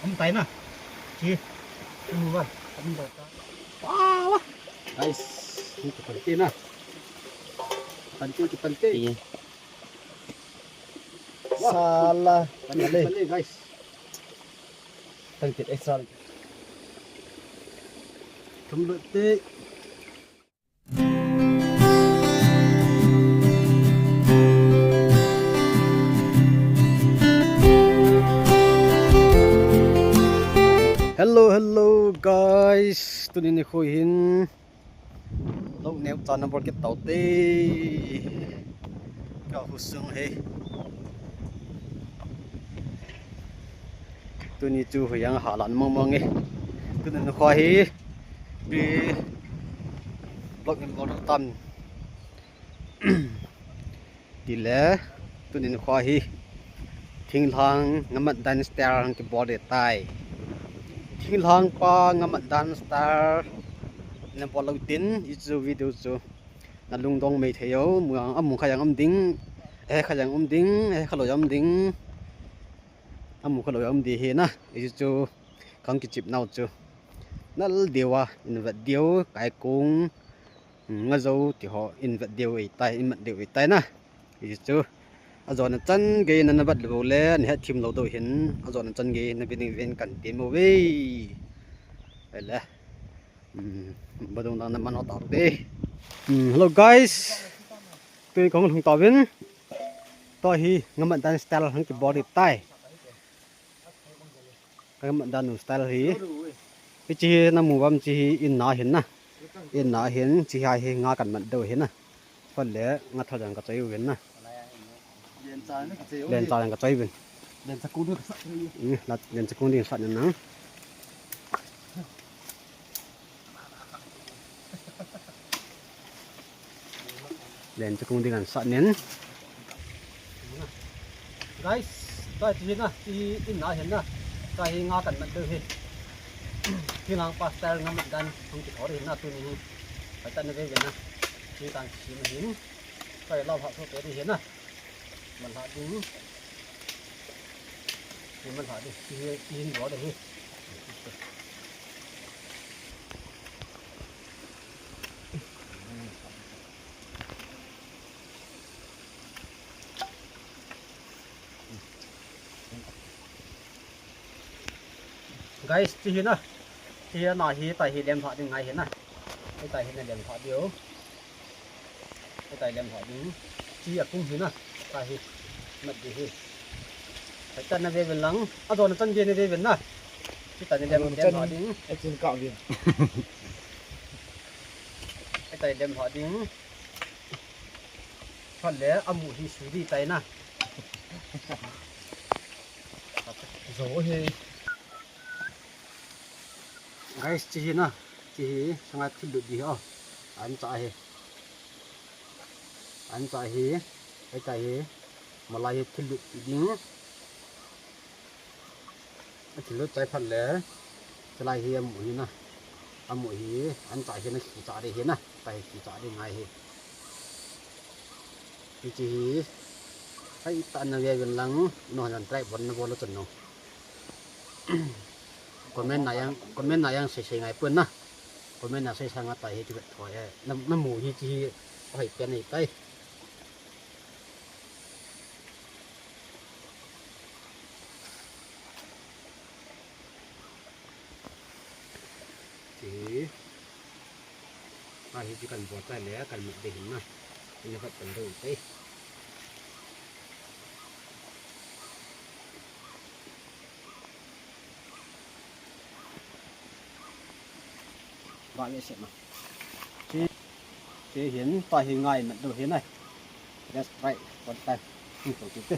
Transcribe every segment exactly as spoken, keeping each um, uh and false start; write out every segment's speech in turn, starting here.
Hum tai na. Chi. Hum ba. Hum ba ta. Wow. Guys, ni ki pante na. Pante ki pante. Iya. Wah. Sala. Pante, pante, guys. Pante extra. Tum lo te. Hello, hello, guys. Tuni nikho hin lou neo chan na bol kit tau te. Ka husung he. Tuni chu hoiya halan mong mong e. Tuni nikho hi. Pi vlog in bol tam. Tile, tuni nikho hi. Thinglhang ngamat dan style hung kibol ding tai. Thinglhang pa ngamat dan style na bol lou tin, hichu video chu na lungdong mai thei u, mu ang, amu kha jong um ding, he kha jong um ding, he kha lou jong um ding. Amu kha lou jong um ding hi na, hichu kang kichep nau chu. Nal deu a, in vet deu, kai kung, nga jo ti ho, in vet deu ei tai, in mat deu ei tai na. Hichu, ajona chan gei na na vet lou le, na het thim lou deu hin, ajona chan gei na vet ding ven kan ti mo ve. Ele. Hmm, badung dang na man ho tau te. Hmm, hello guys. Tui kong lhung tau vin. Tua hi ngamat dan style hung kibol ding tai. Ngamat dan style hi. Hichi hi na mu vam chi hi in na hin na. In na hin chi hai hi nga kan mat deu hin na. Phale nga thal jang ka choi u hin na. Len cha jang ka choi u hin. Len cha kung ding ka sat. Hmm, len cha kung ding sat na. Len cha kung ding kan sat nen. Guys, tua chi na, chi in na hin na. Tua hi nga kan mat deu hi. Thinglhang pa style ngamat dan hung kibol ding hin na tuni hi. Pai ta na ve ve na. Chi kan chi na hin. Tua hi lau ha so pe ding hin na. Malha ding. Chi malha ding. Chi hi, chi hin bol ding hi. Guys, chi hi na. Chi hi na hi, tai hi lem pha ding ngai hi na. Hi tai hi na lem pha diu. Hi tai lem pha ding. Chi a kum hi na. Tai hi. Mat ding hi. Pai ta na ve ven lang. Ajona chan gei na ve ven na. Chi tai na lem, lem pha ding. Ai chin ka vin. Hi tai lem pha ding. Phale, amu hi sui ding tai na. Zo hi. Guys, chi hi na. Chi hi, sanga thil lut ding hi o. An cha hi. An cha hi. Ai cha hi. Malai hi thil lut ding. A thil lut chai phat le, chulai hi amu hi na. Amu hi, an cha hi na khi cha ding hi na. Cha hi khi cha ding ngai hi. Hichi hi, ai ta na ve ven lang, no han try bon na bol chun no. Comment na jang, comment na jang sei sei ngai pun na. Comment na sei sa nga ta hi ti vet thoi e. Na, na mu hi chi hi, hoi pen hi tai. Chi. Ahi chi kan bol chai le kan mat ding hin na. Ina khat kan dou te. Ba le se ma. Chi, chi hin ta hi ngai mat dou hin ai. Just try one time. Ni to ti te.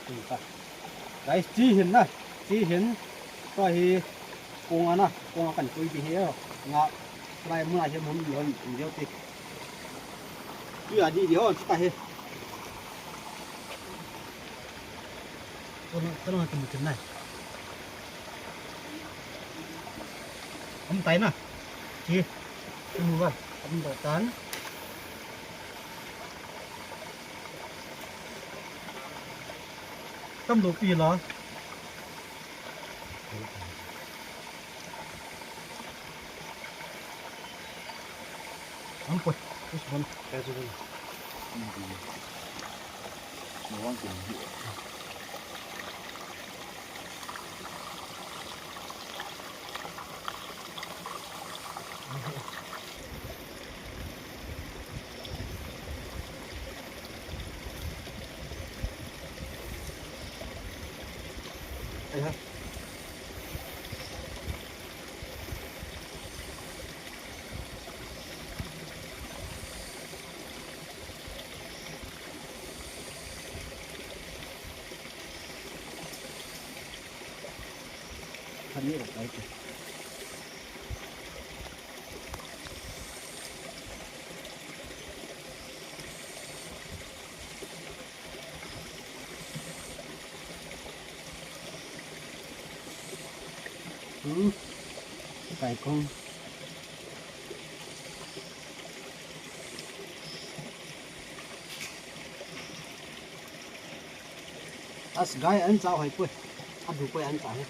Ni ta. Guys, chi hin na. Chi hin. Tua hi kong ana, kong a kan koi ti hi. Nga try mun a hi mun lon in deu ti. Tui a di di ho, chi ta hi. Tolong, tolong aku mungkin nai. Om tai na. Ki. Tunggu ba. Om tai tan. Tam do pi la. Ang put. This one. That's one. Hmm. Kai kong. As gai an chao hai pui. A du pui an chao hai.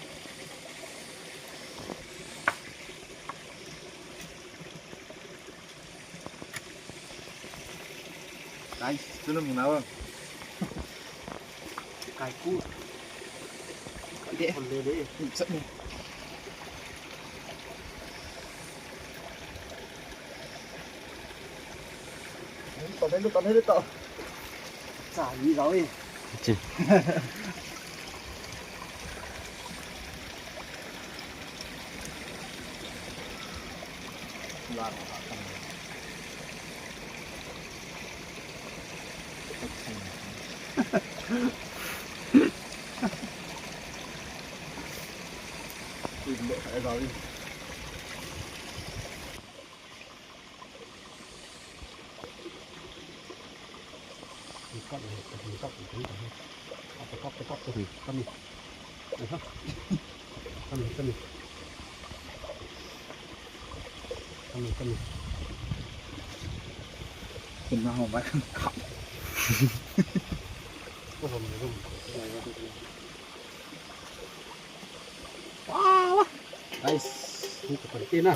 Guys, tu na muna bang. Kai ku. Deh. Boleh deh. Sat ni. Tao deh, tao deh, tao. Sa ni rau eh. Chi. Guys, ni kipante na.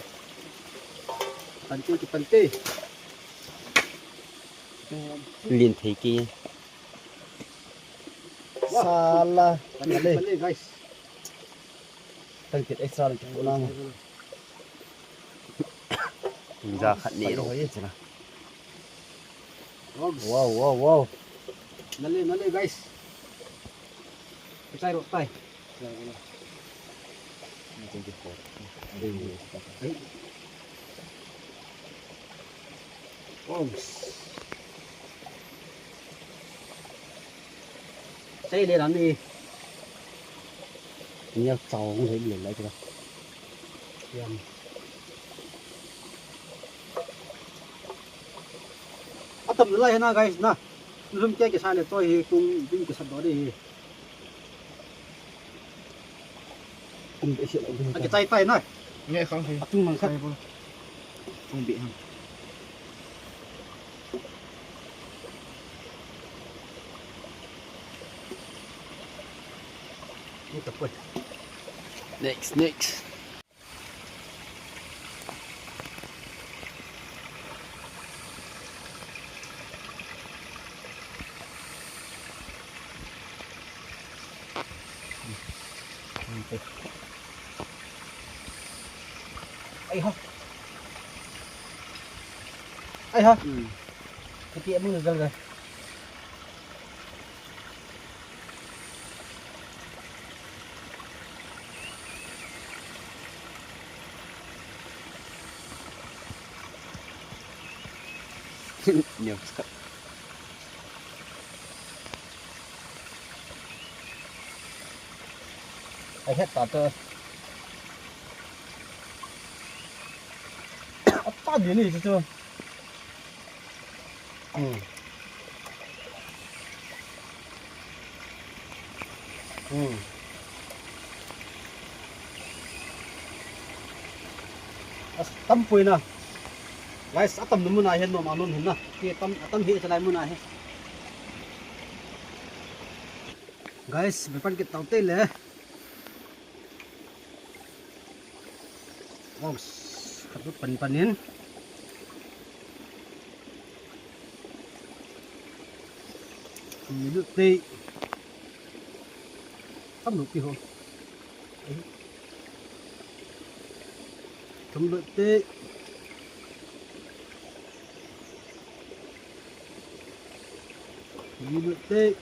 Pante, kipante. Lin thei ki. Sala. Pante, pante, guys. Tang kit extra le kit lang. Inja khat ni ro. Wow, wow, wow. Nale, nale, guys. Chai ro tai. Twenty-four. Ai. Wow. Sei le ran ni. Ni a chao hung hei le lai ka. Yam. Atam lai na guys na. Lum ke ke sa le toi hi tung bin ke sa do de hi. Tung be sia lo. A ke tai tai na. Nge khang thei. Atung mang khat. Tung be hang. Next, next. Ai ha. Ai ha. Hmm. Kati amu na dal ga. Neo ska. Ai het ta to. Apa dia ni tu. Hmm. Hmm. As tam pui na. Guys, atam nu muna hin nom anom hin na. Ki tam, atam hi chalai muna hi. Guys, be pan kit tau te le. Wow, khat pan pan in. Milut te. Tam lut ti ho. Tam lut te. Milut te.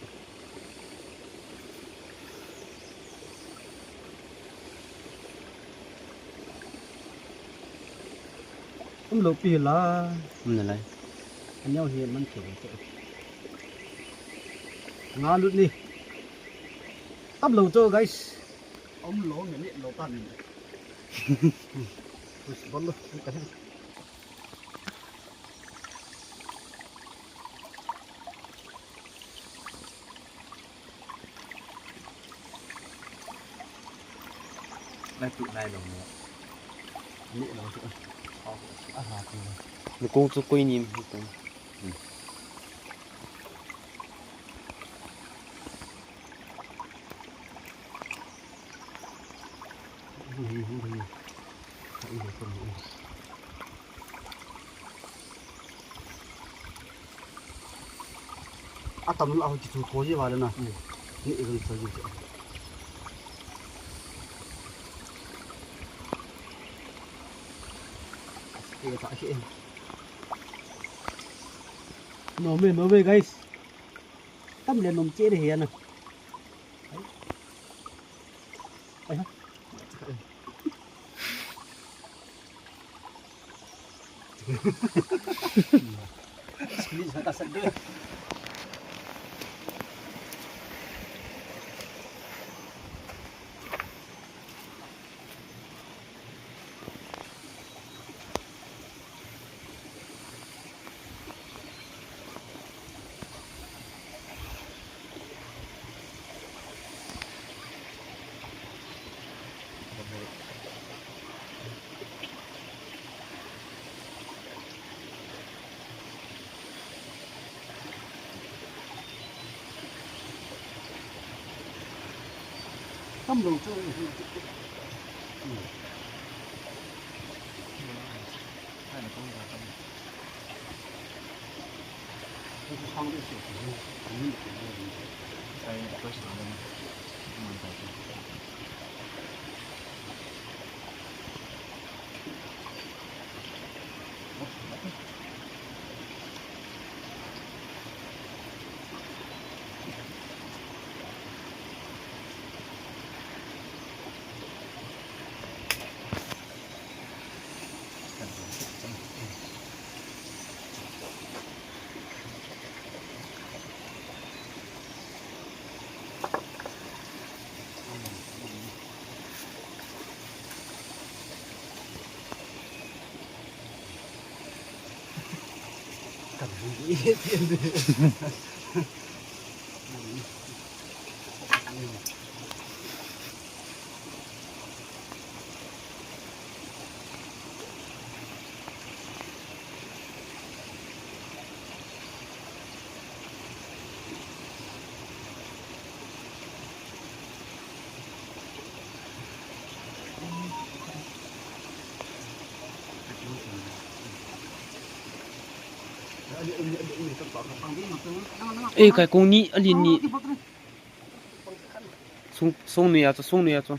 Umlo pi la. Umna lai. Anyo hi man ke. Nga lut ni. Tam lo cho, guys. Umlo ni, ni lo ta ni. Bol lo. Lai tu lai lo mo. Ni lo tu. Aha tu. Ni kong tu koi ni tu. Atam la ho kitu ko ye wala na. Ni igun sa ye. Ye ta ye. No me, no me, guys. Tam le nom che re he na. Ai ha. Squeeze ha ta sa de. Tam lo chu. Ei, kaikong ni, alin ni. Sung, sung nuia chu, sung nuia chu.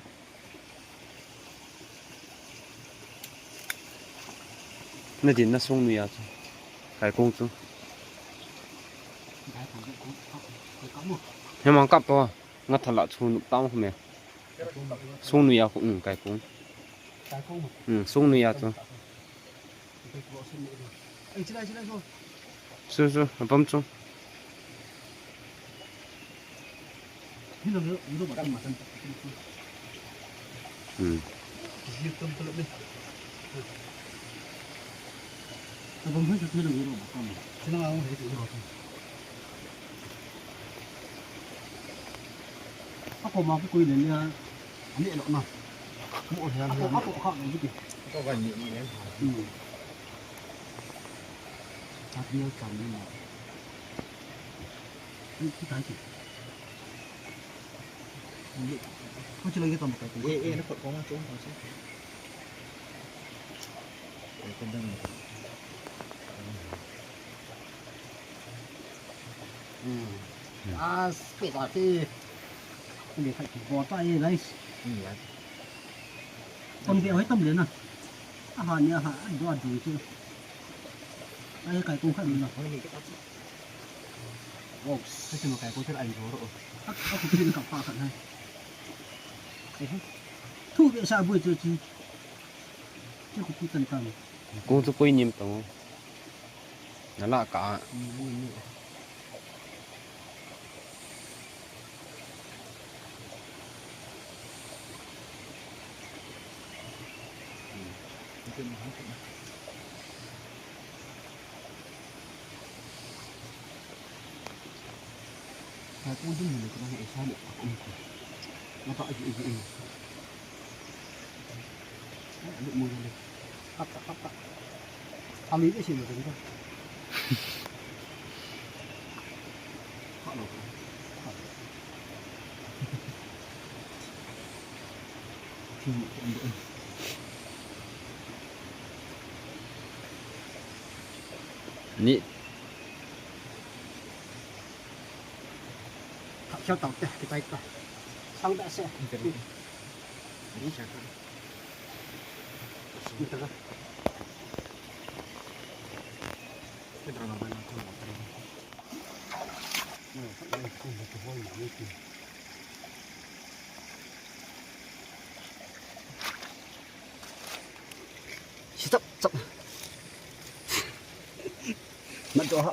Na din na sung nuia chu. Kaikong chu. Hemang kap to. Nga thala chu nup tam khu me. Sung nuia khu, um, kaikong. Um, sung nuia chu. Su, su, apam chu. Hmm. Ako ma ko koi le le, ani lo na. Mo he, ani ko kha ni ki. Ko ga ni ni le. Hmm. Chutney cham ni ma. Ni ki ta ki. Ni ko chi lo ye tam ka. Eh, eh, na ko ma chu ko chi. Eh, ko dang. Hmm. As, pe ta te. Ni khat ki bo ta e, guys. Kon be hoi tam le na. Aha ni aha, do a du chu. Ai, kai kong khat ni na. Wow, sa chu kai kong khat ai ro ro. A, a, ku pin ka pa khat hai. Thu be sa bu chu chu. Chu ku pi tan tan. Kong chu koi nim tang. Na la ka. Ni. Thak siau tau te, kitai ta. Sang behseh. Chap, chap. Mat jo ha.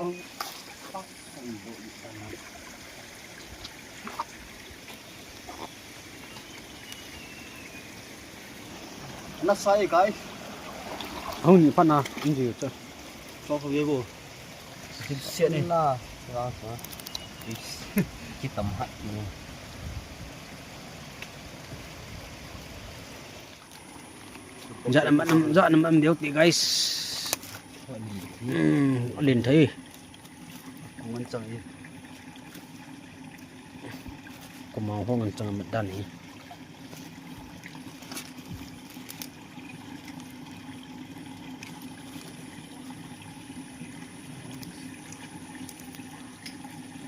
Na sai kai. Hung ni pa na, hung ji cho. Cho ko ye bo. Sim se ni. Na, na, na. Ki tam hat ni. Jat nam, nam, jat nam am deu ti, guys. Hmm, len thei. Ngan chang i. Ko ma ho ngan chang mat dan hi.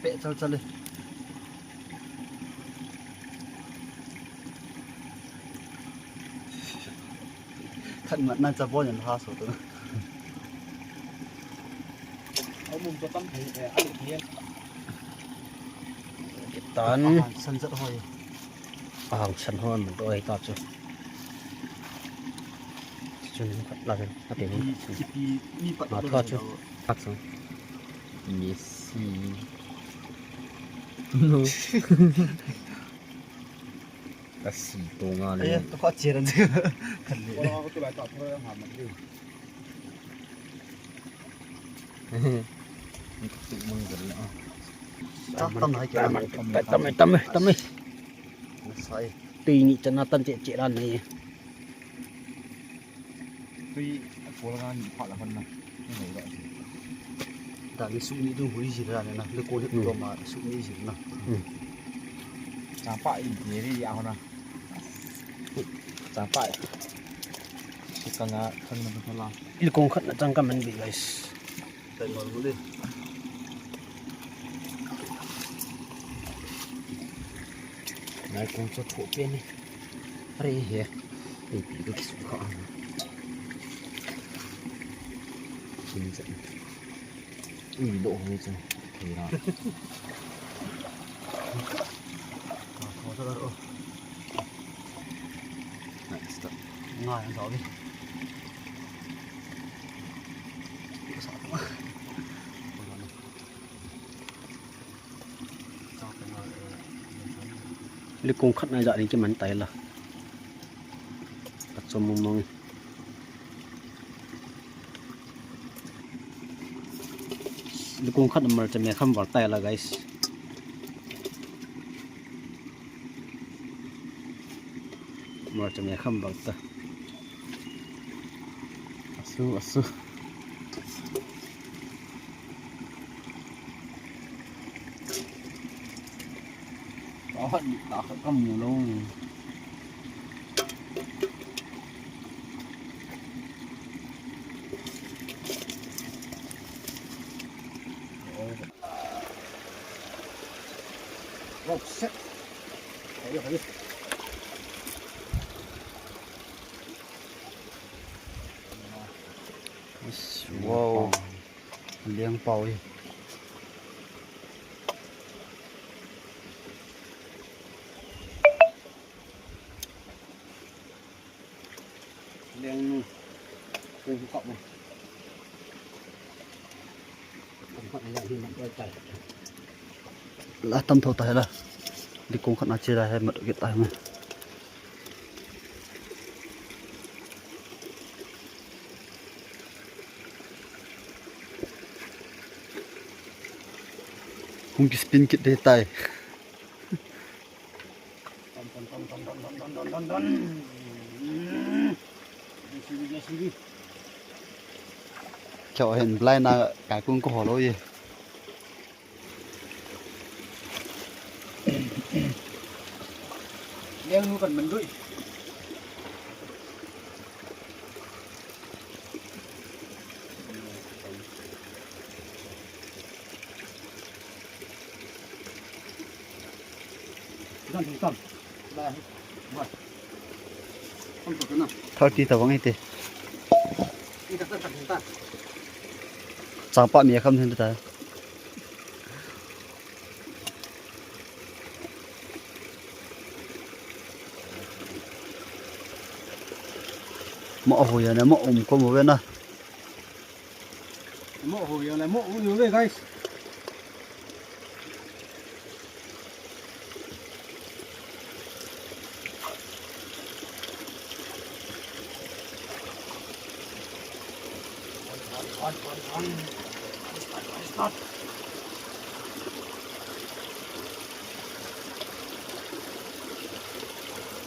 Pe chal chal le. Khat mat na cha bon ha so to. Au mum to tam thei, eh, a le thei. Tan. Ahang san jat hoi. Ahang san hoi man to ai ta chu. Chun khat la ven. A pe ni. Kipi, kipi, mi pat. Ma to thua chu. Pat chu. Messi. No. Ka si to nga le. Ai, to kha chiran. Khat le. Wala ko tu lai ta thua ha ma le. Ni ka tu mang gal na. Tam, tam, tam, tam, tam. Sai. Tui ni chana tan che che ran ni. Tui a pol nga ni pha la hon na. Ni lo da. Da ni su ni du hui ji ra na. Le ko le ko ma su ni ji na. Hmm. Chang pa in ni ri ya hon na. Chang pa. Su ka nga khang na ba la. Il kong khat na chang ka man bi, guys. Nai kong cho tho pe ni. Are he. Ei pi du ki su kha. Kin sa. Ui lo ho ni chang. Thei ra. Ka tho ta o. Next stop. Ngai ang tau ni. Likung khat na ja ni ki man tai la. Ka chom mong mong. Likung khat na mal cha me kham val tai la, guys. Mal cha me kham val ta. Asu, asu. Ka hot ni ta ka mu lo. Wow. Leng pau e. Leng nu. Kong khat mo. Kong khat mo, leng nu, koi tai. La tam tho ta he la. Di kong khat na che la he mat ke tai mo. Hung ki spin kit de tai. Kyo hin blind na kai kung ko holo ye. Leng nu kan man dui. Thirty ta vang ite. Chapa mi kham hin ta. Mo ho ya na mo um ko mo ve na. Mo ho ya na mo um ko ve, guys.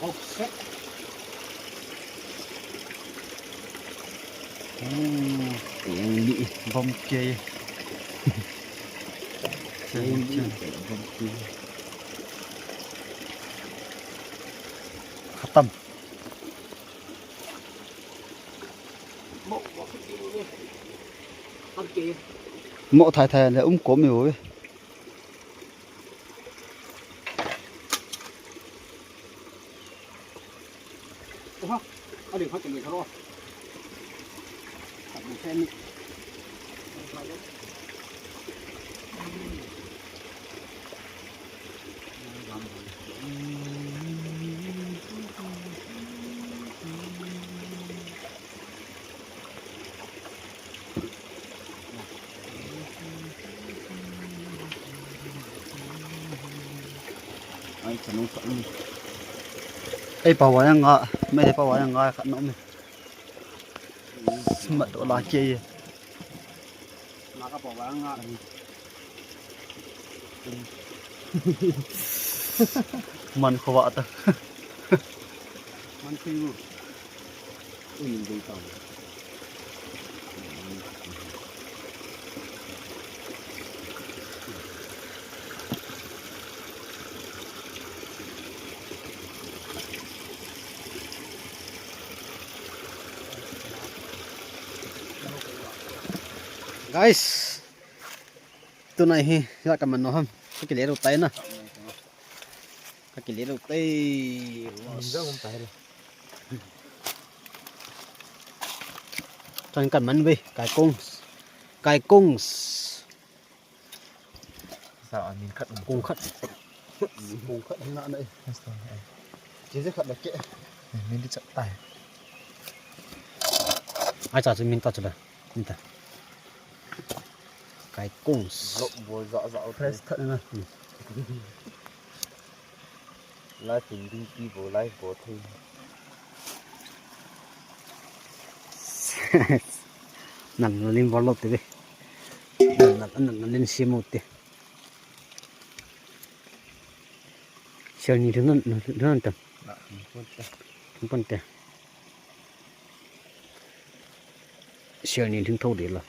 Oh, shit. Hmm, yang ni bom ke. Yang ni bom ke. Khatam. Mo thai thai le um kom e ve. Ai, chanu khat ni. Ei, pawai anga, me pawai anga khat nom e. Mat to la ke ye. Ma ka pawai anga. Man khova ta. Man khoi mo. Ui, dei ta. Guys, tunai hi, ya ka man no ham. Ka kile ro tai na. Ka kile ro tai. Min jong um tai lo. Tan kan man ve, kai kong. Kai kong. Sa a min khat. Kong khat. Kong khat na na e. Yes, sir. Che je khat da ke. Min di chat tai. Ai cha chu min ta chu da. Min ta. Kai kong. Lok bol za za. Fresh khat na. Life in duty bo, life bo thei. Nan na lim bol lo te ve. Nan na, nan na lim sim mo te. Sel ni thun nan, nan ta. Thun pon te. Sel ni thun tho de la.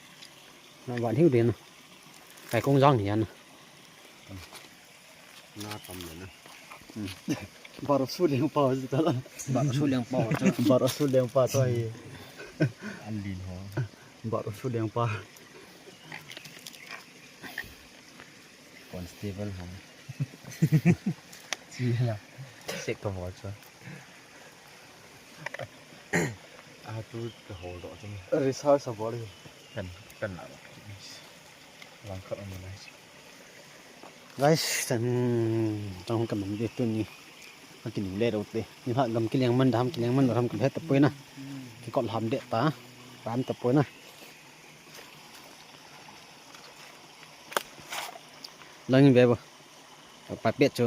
Na van hiu de na. Kai kong jang ni ya na. Na tam le na. Baro su leng pa ji ta la. Baro su leng pa ji. Baro su leng pa to hi. An lin ho. Baro su leng pa. Constable ho. Ji la. Tek tong wa chu. A tu ka hol doh chu. Research a bol hi. Kan, kan la. Lang khat ang na. Guys, chan tang ka man de tuni. Ka kinu le ro te. Ni ha gam kileng man dam kileng man ram ka het ta poi na. Ki kol ham de ta. Ram ta poi na. Lang ve bo. Pai pet chu.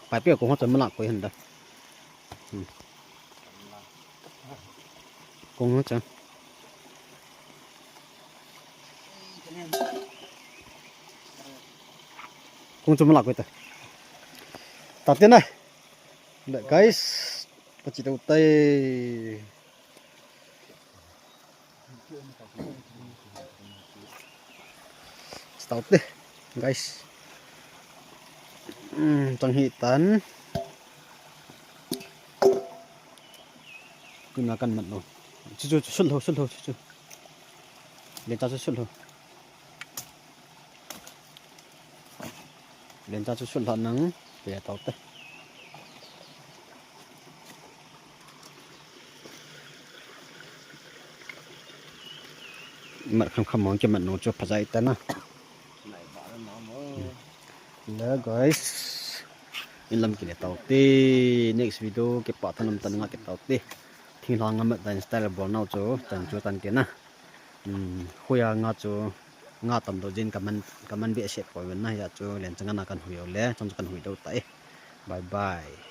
Pai pet ko ho chu malak koi handa. Hmm. Kong ho chu. Kong chu malak koi ta. Ta te na. Le guys, ka chi tau tai. Stop deh, guys. Hmm, tang hi tan. Tuna kan mat lo. Chu chu chu sul ho, sul ho, chu chu. Lencha chu sul ho. Lencha chu sul ho nang. Pe tau te. Mat kham kham mong ke mat nung chu phajai ta na. Le guys, in lam kile tau te, next video ke pa thanam tan nga ke tau te. Thing lang nga mat dan style bol nau chu tan chu tan ke na. Hmm, khuya nga chu nga tam do jin kaman kaman be set poi ven na ya chu len changa na kan hui le chang kan hui do ta e. Bye bye.